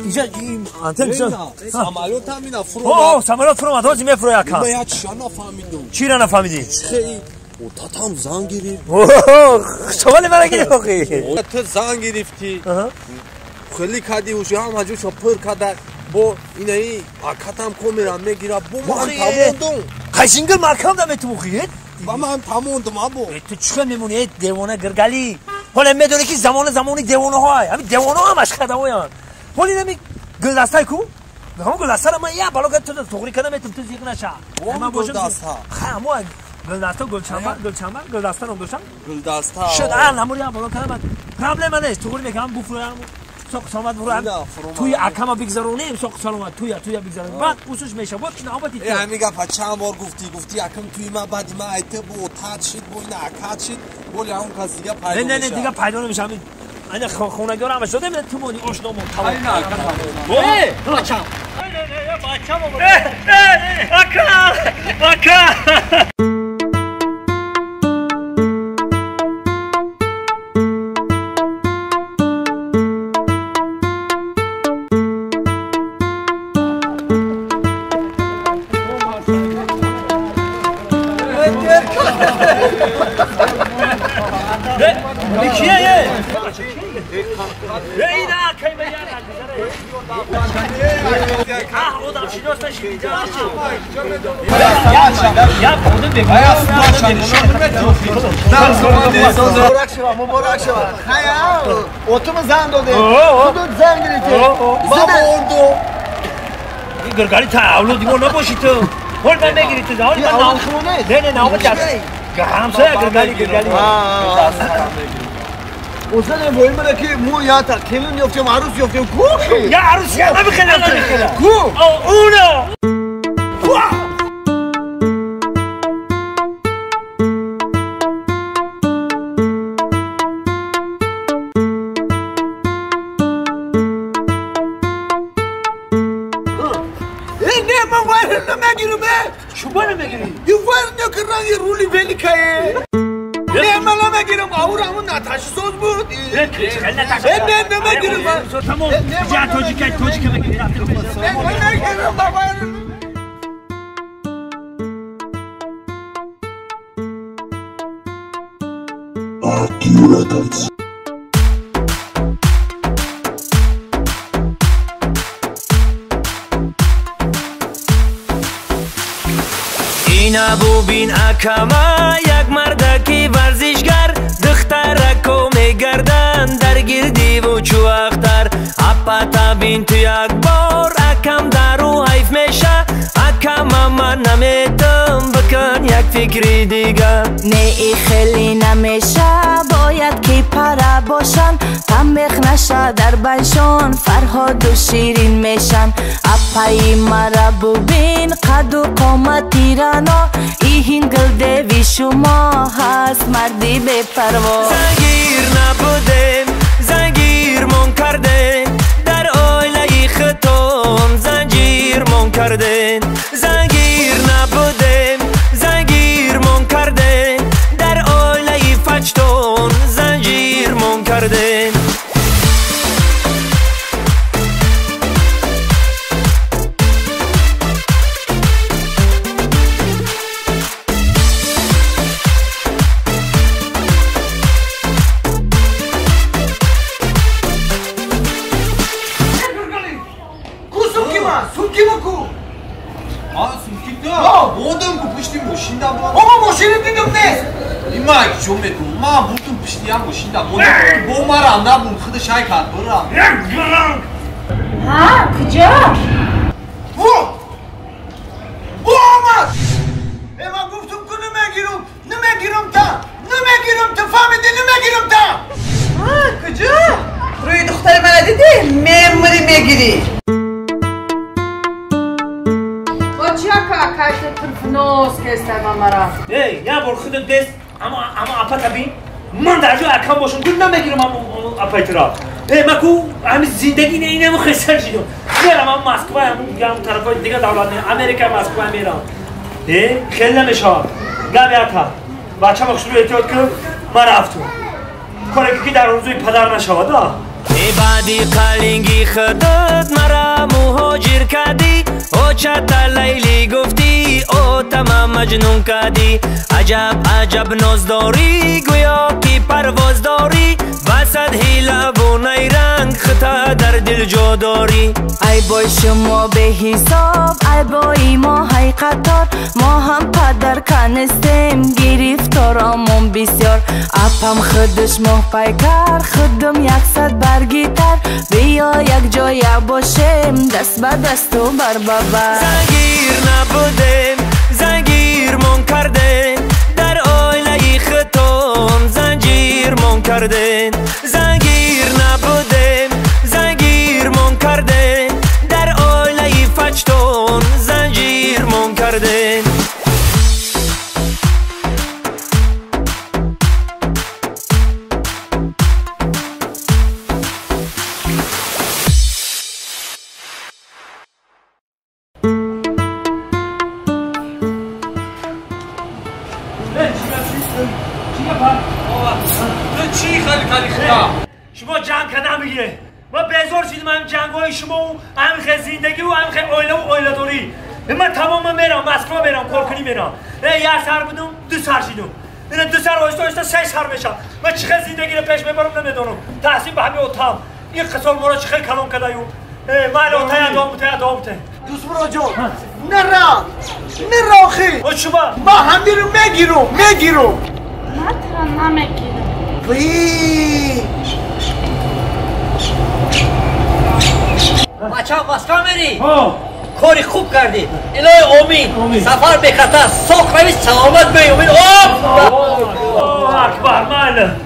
инҷа антен самолёт ҳам ина фуромад. О, самолёт фуромад, ҳозир мефурояд акам. Ма як чиша нафаҳмидум. Чира нафаҳмидӣ? Хей, татам зан гирифт. Шавали мара гирифт охи. Ту зан гирифтӣ. Хеле кади уж ҳама ҷоша пур када. Бо инаи акатам камера мегира. Бо ман тамондум. Қайсингил макам да метумухи? Ба ман тамондум або. Ту чӣ мемонӣ, девона гиргалӣ? Ҳоло медонӣ ки замона замони девонаҳо. Ҳамин девонаҳо ҳамаш кадавоянд. Ҳоло инами гулдастаи ку? Ҳамон гулдастаро ман як бало ту туғри кардам, метум ту зиқ наша. Ман гулдаста. Ха, ҳамо гулдаста, гулчамбар, гулчамбар, гулдаста ном доштам. Гулдаста. Шуд, а намури як бало кардам. Проблема нест, туғри мекунам, буфурам. Соқ саломат бурам. Туи акама бигзаронем, соқ саломат, туя, туя бигзаронем. Баъд усуш меша. Бод ки навбати. Э, ҳамин гапа чанд бор гуфтӣ, гуфтӣ акам туи ма, баъди ма айта бо тат шид, бо ина акат шид, боли ҳамон кас дига пайдо меша. Не, не, дига пайдо намеша. Ҳамин ана хонагиҳоро ҳамаш додем, ту мони ошномон тамом. Э, бачам. Бачам. Ака! Ака! Муборак шава, муборак шава. Хая, отума зан доде. Худут зан гирифти. Ма борду. Ин гиргали та авлоди мо набоши ту. Ҳол ман мегири ту, ҳол ман авлод шумо нест. Не, не, навбат аст. Ҳамсоя гиргали, гиргали. Озане вои мара ки мо я та келин ёфтем, арӯс ёфтем. Ку? Я арӯс я намехелам. Ку? Уна. Тамом. Я тоҷика, тоҷика мегирам. Намегирам баба. Ина бубин акама, як мардаки варзишгар, духтарако мегарданд дар гирдиву чӯахтар. Апата бин ту як бор, акам дару ҳайф меша, акама ман наметам, бикун як фикри дигар. Не, и хеле намеша, бояд ки пара бошанд, тамех наша дар байшон, Фарҳоду Ширин мешанд. Апаи мара бубин, қаду қомати рано, иҳин гулдеви шумо ҳаст марди бепарво. Зангир набудем, зангирмон кардем, дар оилаи хитон занҷирмон кардем. Зангир набудем, зангирмон кардем, дар оилаи фачтон занҷирмон кардем. Ма бурдум пиштиям мошинда бо мара набуд худ шай кард бурам. Ҳа, куҷо? Бу! Бу омад! Э, ман гуфтум ку намегирам, намегирам та, намегирам та, фаҳмидӣ, намегирам та. Ҳа, куҷо? Рӯи духтари мана дидӣ? Мемурӣ мегирӣ. Бо чӣ ака кайта турфнос кестай мамара? Эй, як бор худат дест. Ама ама апата бин, ман дар ҷои акам бошам, гул намегирам апаи туро. Э, ма ку ҳами зиндагӣ не инаму хесар шидам. Мерам ам Москва, ам тарафҳои дига давлат, Америка, Москва мерам. Э, хеле намешавад. Гап ята. Бачама хушрӯ эҳтиёт кун, ман рафтум. Коре ки дар орзуи падар нашавад, а? Баъди қалинги худат мара муҳоҷир кардӣ, очата Лайли гуфтӣ, отама маҷнун кардӣ. Аҷаб аҷаб ноз дорӣ, гӯё ки парвоз дорӣ, басад ҳилаву найранг хита дар дил ҷо дорӣ. Ай бой шумо беҳисоб, ай бои мо ҳай қатор, мо ҳам падарка нестем, гирифторомон бисёр. Апам худаш моҳпайкар, худам яксад баргитар, биё якҷоя бошем, даст ба дасту бар ба бар. Зангир набудем, зангирмон кардем, дар оилаи худтон занҷирмон кардем. Зангир набудем, зангирмон кардем, дар оилаи фачтон занҷирмон кардем. شما جنگ کردن میگیره. ما بیزار شدیم هم جنگ‌های شما و هم زندگی و هم عائله و عائله داری. من تمام میرم مسکو میرم کارکنی میرم. یه سر بودم دو سر شدم. این دو سر آهسته آهسته سه سر میشم. من چه زندگی رو پیش میبرم نمیدونم. تحصیل به همه اتام. این قصار ما رو چه کلام کردایو. مال اتای ادام بوده ادام بوده. دوست برا جان نرا نرا آخی. شما ما همین رو میگیرم میگیرم. من تو نمیگیرم. وی بچه مسکو میری؟ کاری خوب کردی. الهی امین. سفر به خطر ساق روی سلامت بی امین. الله اکبر من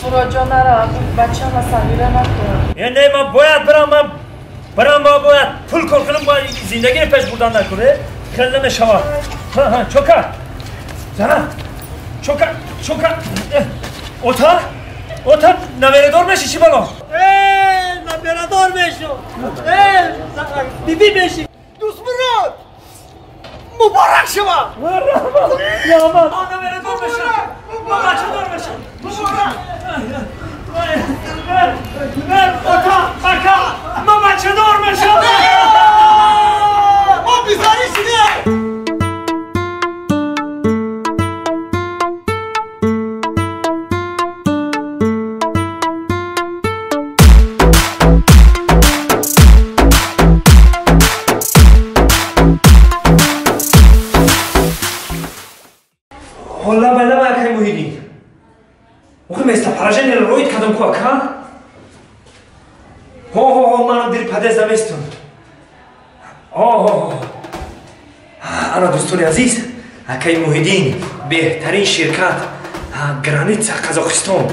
مراجعه نرا بچه ما صغیره نکن. نه من باید برم، من برم باید پول کار کنم، باید زندگی پیش بردن نکنه خیلی نمیشود. ها ها چوکر زنم چوکر چوکر اوتا اوتا نمیردار میشی چی بالا؟ نمیردار میشم. بیبی میشی. دوست مراد مبارک شما. مرحبا یا من نمیردار میشم. من بچه دار میشم. مبارک. بر اوتا بکا من بچه دار میشم. ما بیزاری شده. حالا بله برای محیدین وقتی местоположение روید کدام کو اکا ها ها ها منو دیر پده زمستون ها ها ها انا دوستان عزیز اکای محیدین بهترین شرکت граница قزاقستان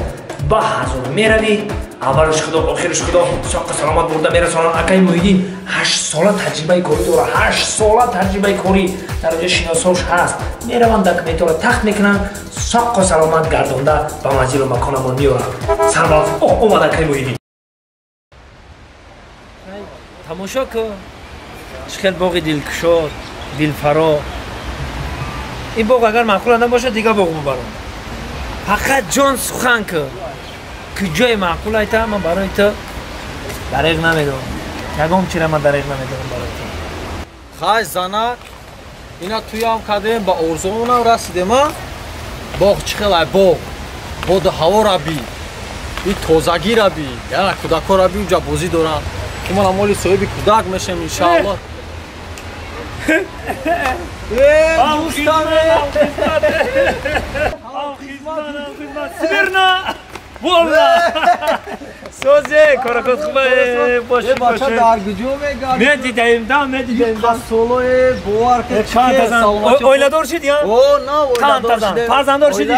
با هزار میروی اولش خدا آخرش خدا ساق سلامت برده میرسانن. اکای محیدین 8 ساله تجربه کاری داره، 8 ساله تجربه کاری در اونجا شناساش هست. میروند دکمنت‌ها رو تخت میکنن، ساق سلامت گردونده به منزل و مکانمون میارن. سلامت. اوه اومد اکای محیدین. تماشا کن چه باغ دلکشاد دلفرا. این باغ اگر معقول نباشه دیگه باغ میبرم. فقط جان سخن کن که جای معقول ایتا من برای تو دریغ نمیدونم. یگام چرا من دریغ نمیدونم برای تو. خواهش زنک اینا توی هم کردیم با ارزومون رسیدیم. ما باغ چه خیلی باغ بود هوا را بی این تازگی را بی یعنی کودکا را بی اونجا بازی دارن. ما مالی صاحب کودک میشیم انشاءالله. سمیرنا والله سوزه کارکات خوبه باشه باشه در کجا میگردی میدیدیم دا میدیدیم سولوی باور که چه اویلادور شدی ها او نه اویلادور شدی فرزنددار شدی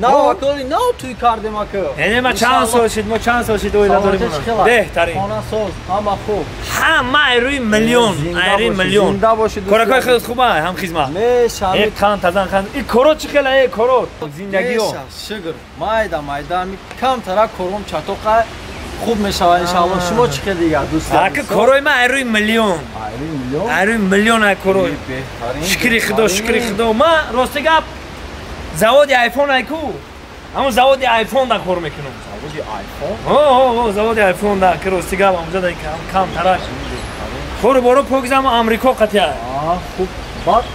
نه وکالی نه توی کردیم اکو یعنی ما چند سال شد ما چند سال شد اویلاداری بهترین خانه ساز همه خوب همه روی میلیون روی میلیون کارکای خودت خوبه هم خدمت میشه ای کان تزن خان این کرو چی خیلی ای کرو زندگیو شکر مایدا مایدا می کم ترا کروم چتوقه خوب میشه ان شاء الله. شما چی خیلی دیگه دوست اک کروی ما روی میلیون روی میلیون ای کروی شکری خدا شکری خدا. ما راستی گپ زواد آیفون ایکو Ҳамун заводи айфон да кор мекунам. Заводи айфон? О, заводи айфон да, ки рости гап ҳамунҷа да кам тараш. Кору боро покизам Амрико қатия. Хуб, баъд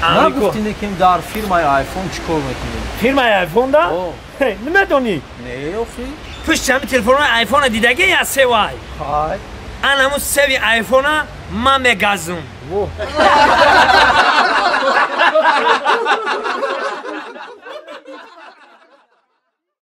нагуфтине ки дар фирмаи айфон чӣ кор мекунӣ? Фирмаи айфон да? Намедонӣ? Не, охи. Пушти ҳами телефонҳои айфона дидагӣ я севай? Ҳай. Ан ҳамун севи айфона ман мегазум.